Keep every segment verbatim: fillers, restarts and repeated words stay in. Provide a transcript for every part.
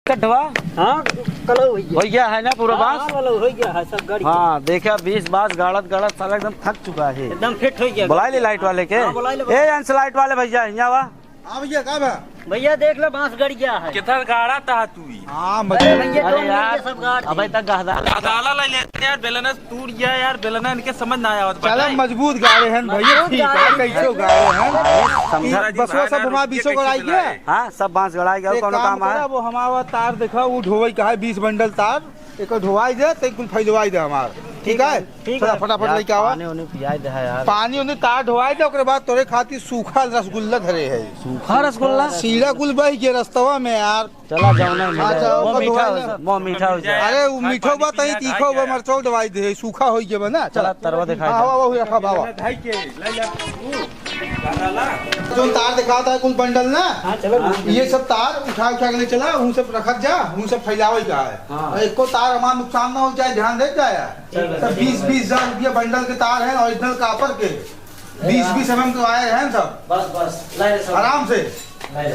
चड्ढवा? हाँ, कलौ हो गया। हो गया है ना पूरा हाँ, बांस? हाँ, कलौ हो गया है, सब गड़ गया। हाँ, देखा, बीस बांस गाड़त गाड़त साला एकदम थक चुका है। एकदम फिट हो गया। बुला ले लाइट वाले के। हाँ, बुला ले। ए, अंश, लाइट वाले भैया, यहाँ वा। हाँ भैया, का बा? भैया, देख लो, बांस गड़ गया है। किधर गाड़ा था तू ही? हाँ, अरे भैया, अरे दो मिनट यार, के सब गाड़ अबे दिए। तक गहदा। गहदाला ले लेते यार, बेलना टूट गया यार, बेलना इनके समझ ना आया होता, चला, पता है? मजबूत गाड़े हैं भैया, मजबूत ठीक है, गाड़े हैं। कैसे गाड़े हैं? अरे, समझा। बस वो सब हमारा बीचो गड़ाई गया। हाँ, सब बांस गड़ाई गया, एक कौनो काम काम है? करा, वो हमारा तार देखा, वो ढोवई का है, बीस बंडल तार, एक ढोवाई दे, तो कुल फैलवाई दे हमार, ठीक है? ठीक चला, है। फटाफट यार, लेके आवा। पानी उनी पियाई दे है यार। पानी उनी तार ढोवाई दे, ओकरे बाद तोरे खातिर सूखा रसगुल्ला धरे है। सूखा रसगुल्ला? सीढ़ा कुल बह गया रस्तवा में यार। चला जाओ ना, अच्छा, वो ओकर मीठा हो जाए, वो मीठा हो जाए। अरे, वो मीठो बा, तई तीखो बा, मरचौ दवाई दे, सूखा होई के बा ना। चला, तरवा दिखाई हाँ, दे। आवा, आवा, रखा बाबा। भाई के, ले जा, तू, गाना ला। जोन तार दिखाता है, कुल बंडल ना। हाँ, चलो ना। ये सब तार उठा, उठा के ले चला, उन सब रखत जा, उन सब फैलावे का है। हाँ। और एको तार हमार नुकसान ना हो जाए, ध्यान दे जाए। चलो, सब चलो। बीस, बीस हजार रुपया बंडल के तार है, ओरिजिनल कापर के। बीस बीस एमएम के वायर हैं सब। बस, बस, लाइन से। आराम से। लाइन,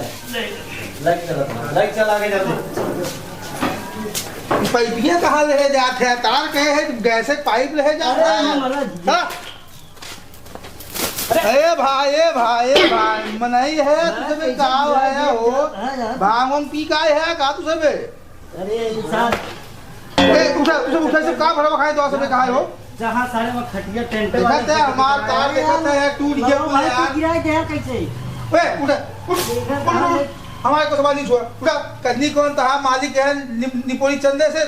लाइन चला, लाइन चला के जाते। पाइपिया कहाँ ले जात है? तार कहे है, गैस के पाइप ले जात है। अरे, महाराज। हाँ? ए भाई, ए भाई, ए भाई, मनई है, तू सबे का है हो? भांग वांग पी का है, का तू सबे? अरे, इंसान। ए, उठा, उठा, उठा, सब का भरवा खाए, तो सबे कहा हो? जहाँ सारे में खटिया टेंट देखा वाले थे, हमार तार देखा था यार, टूट गया पूरा यार। गिराए दे यार, कैसे? ए, उठा, उठ, देखा उठ, था उठ। हमारे को सवाल नहीं छुआ। उठा, कजनी कौन था, मालिक है, नि-, निपोरी चंदे से,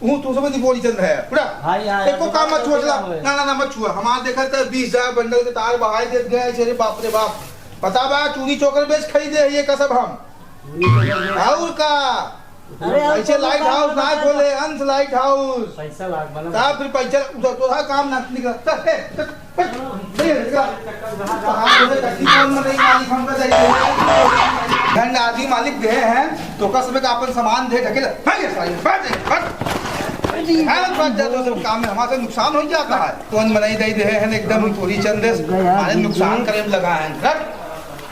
हूँ, तू सब निपोरी चंद है। उठा। भाई, हाँ, एको काम मत छुआ, चला। ना, ना, ना, मत छुआ। हमार देखा था, बीस हजार बंडल के तार बहाई देत गए, अरे बाप रे बाप। पता बा, चूनी चोकर बेच खरीदे है ये कसब हम। और का? अरे, ऐसे लाइट हाउस ना खोले, अंश लाइट हाउस। पैसा लाग बना। का फिर पैसा उधर तो था, काम ना निकला। चल, ए, चल, चल, चल, चल। कहाँ बोले, कसी कौन में नहीं मालिक हमका दे दे। धन आदि मालिक दे हैं, तो कसम का अपन सामान दे ढकेला। भाई, भाई, भाई, भाई। हाँ, बच जा तो सब काम में हमारे नुकसान हो जाता है। कौन बनाई दे दे हैं, एकदम पूरी चंद हमारे नुकसान करे में लगा है। रख।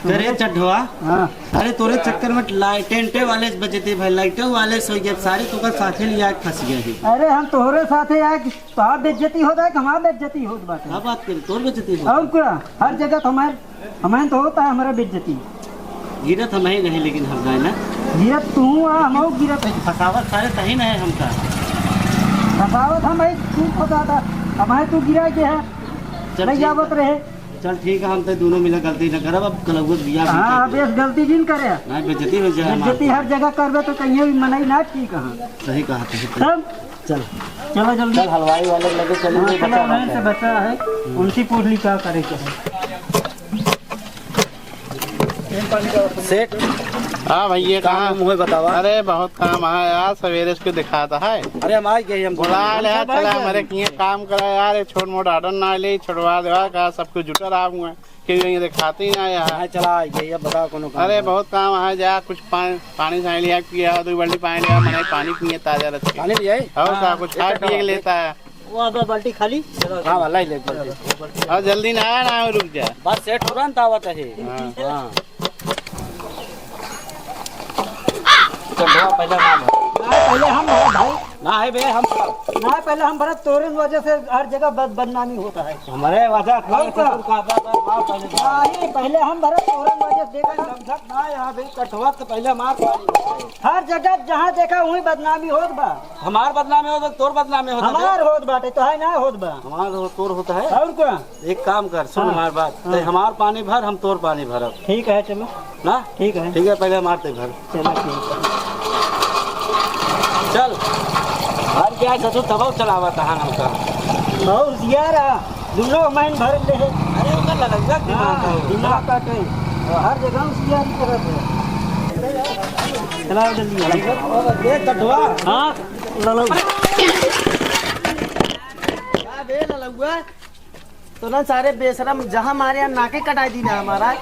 अरे चड्ढवा, हाँ। अरे तोरे चक्कर में लाइ-, टेंटे वाले से बचती भाई, लाइटो वाले से हो गया, सारे तो ओकर साथे लिया के फंस गए हैं। अरे हम तोहरे साथे आए कि तोहार बेइज्जती होत है कि हमार बेइज्जती होत बाटे? क्या बात करी, तोर बेइज्जती होत और है? क्या? हर जगह तो हमारे, हमारे तो होता है हमारा बेइज्जती। गिरत हम ही नहीं, लेकिन हम जाए ना। गिरत तू आ, हम गिरत है। फसावत सारे सही नहीं हमका। फसावत हम ही, तू फंसा था, हमारे तू गिरा के है, चल नहीं ठीक जावत है। रहे। चल ठीक है, हम तो दोनों मिला गलती न करब, अब कलौगत बिया भी हाँ, कर अब दे। ये गलती जिन करे। नहीं, बेइज्जती हो जाए हमार। बेइज्जती हर जगह करबे तो कहीं भी मनई ना ठीक है। सही कहा तू। तब चल। चलो जल्दी। चल, हलवाई वाले लगे चलेंगे, हाँ, चलो, बचा उन्हीं रहता से है। बचा है, उनकी पूछ ली क्या करे के है। सेठ। हाँ भैया, कहाँ? काम मुँह बतावा। अरे बहुत काम है यार, सवेरे से दिखाता है। अरे हम आ गए, हम बुला ले, हम सब आ चला गए। हमारे किए काम करा यार, ये छोट मोट ऑर्डर ना ले, छोड़वा देवा का, सब कुछ जुटा रहा हूँ मैं। क्यों ये दिखाते ही ना यार। हाँ, चला आ गए, अब बताओ कौनो काम अरे है। बहुत काम है, जा कुछ पानी, पानी सानी लिया, पिया, दो बाल्टी पानी लिया, मैंने पानी पिए ताजा रख के। पानी ले आए? और हाँ, का, कुछ खा पिए के लेता है। वो अब बाल्टी खाली। हाँ, वाला ही ले बाल्टी। और जल्दी ना आया ना, रुक जा। बस सेठ तुरंत आवत है। हाँ। हाँ। चल, धोआ, पहले हम भर। ना, पहले हम भरत भाई। ना है बे, हम भरत। ना, पहले हम भरत, तोरे वजह से हर जगह बद-, बदनामी होता है। हमारे वजह और का? का, का, का, का, पहले नहीं, पहले हम भरत, तोरे वजह से देखा, समझत ना, यहाँ भी कटवा तो पहले हमार पानी। हर जगह जहाँ देखा, वहीं बदनामी होत बा। हमार बदनामी होत बा, तोर बदनामी होत बा। हमार होत बाटे, तो है ना होत बा। हमार हो-, तोर होता है। और का? एक काम कर, सुन हाँ। हमार बात। हाँ। ते हमार पानी भर, हम तोर पानी भरब। ठीक है, चलो। ना? ठीक है। ठीक है, पहले हमार ते भर। चलो, ठीक है। चल। भर क्या है, ससुर, तब चलावा तहान हमका। बहुत जिया रहा, दोनों महीन भर ले। अरे, ओकर ललगुआ के दिमाग हाँ, है। दिमाग काटे। हर जगह होशियारी करत है। चलाओ जल्दी। ए, कटवा। हाँ, ललगुआ। का बे, ललगुआ? तो ना सारे बेशरम, जहाँ मारे यहाँ नाके कटाई दी ना हमारा।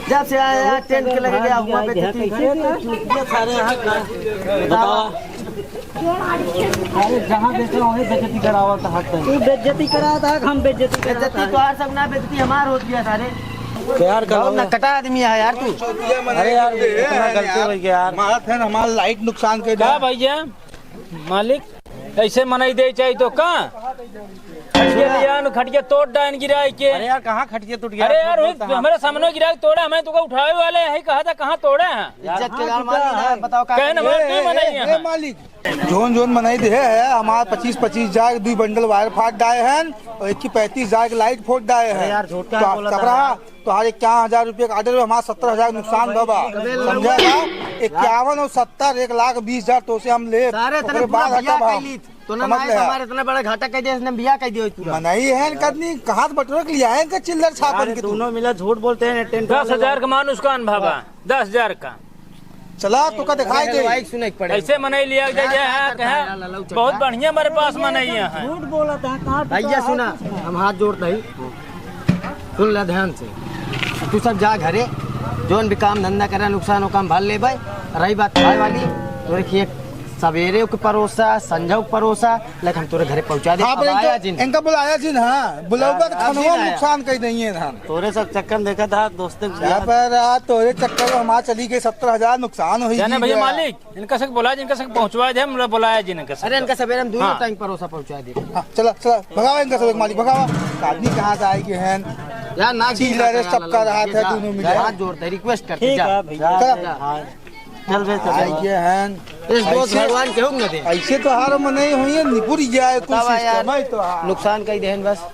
जब से आया यहाँ टेंट के लगे गया हुआ बेइज्जती। ये सारे यहाँ का बतावा। अरे जहाँ बेच रहा हूँ वहीं बेइज्जती करावत हक है। तू बेइज्जती करावत हक, हम बेइज्जती करावत बेइज्जती हक। तो यार सब ना, बेइज्जती हमार होत बिया सारे। यार, कल बहुत नकटा आदमी है यार तू। अरे यार, इतना गलती हो गया यार। हमारा फिर हमारा लाइट नुकसान कर का दिया। भैया, मालिक, ऐसे मनई दे चाहिए तो का? खटिया लिया न, खटिया तोड़ डाइन गिराए के। अरे यार, कहाँ खटिया टूट गया? अरे यार, वही हमारे सामने गिरा के तोड़ा, हमें तुका उठावे वाले है, कहा था कहाँ तोड़ा है? इज्जत के गाल मार दी ना, बताओ का कहे ना, करिए? मार, ए, नहीं ए, मनाई ए, यहाँ। मालिक, जोन जोन मनई दे है, हमार पच्चीस पच्चीस हजार दुई बंडल वायर फाट डाए हैं और एक की पैंतीस हजार की लाइट फोड़ डाए हैं। अरे यार, झूठ का तो बोला था चपराहा, यार। तोहार इक्यावन हजार रुपये का ऑर्डर, हमार सत्रह हजार नुकसान बा बा। अबे समझा लड़ुआ। बा? इक्यावन और सत्तर, एक लाख बीस हजार तो से हम ले, सारे इतने ओकरे पूरा बाद बिया हटा भाव। कर ली। तो ना समझ ना ले। हमारे इतना बड़ा घाटा कर दिया, इसने बिया कर दिया पूरा। मनई है इनका आदमी, कहाँ से बटोर के लिया है इनका चिल्लर छापन यार, की तू? दोनों मिला झूठ बोलते हैं, टेंट दस हजार वाले। का मान नुकसान भावा, दस हजार का। चला, तो का दिखाई दे। वाइक सुने के पड़े। ऐसे मनई लिया के जाए, हाँ, हाँ, कहाँ? ला, ला, ला, बहुत चला। बढ़िया हमारे पास मनई है। झूठ बोला था, कहाँ भैया टुकड़ा सुना, है? हम हाथ जोड़ते ही। सुन ले ध्यान से, तू सब जा घरे, जोन भी काम धंधा करे, नुकसान हो काम भर लेबे। रही बात खाए वाली, तोरे खिए सवेरे के परोसा, संझा के परोसा, लेकिन हम तोरे घरे पहुँचा दे। हाँ, पर अब आया इनका, जिन। इनका बुलाया जिन, हाँ, बुलाऊंगा तो हाँ, खनवा जिन आया। नुकसान कर देंगे धान। तोरे सब चक्कर में देखा था, दोस्त के यहाँ पर आ, तोरे चक्कर में हमारा चली गई सत्तर हजार नुकसान हुई जाने जी भैया गया। मालिक, इनका से बोला, जिनका से पहुँचवा दे, हम बोलाया जिन इनका से। अरे, इनका सवेरे हम दोनों हाँ। टाइम परोसा पहुँचा दे। हाँ, चला, चला, भगावा इनका सब, मालिक, भगावा। आदमी कहाँ से आए के हैं? यार, नाक चीज झील रे, रहा, सब कर रहा था, जा, दोनों मिले। हाथ जोड़ते, रिक्वेस्ट करते, ठीक जा। है भैया। चला। जा। हाँ। चल बे, चल। आए के हैं। इस दोस्त ऐसे, भगवान केहू न दे। ऐसे तो हार मनई हुई है, निपुर जाए कुछ बतावा यार, सिस्टम है तो हाँ। नुकसान कई देहन बस।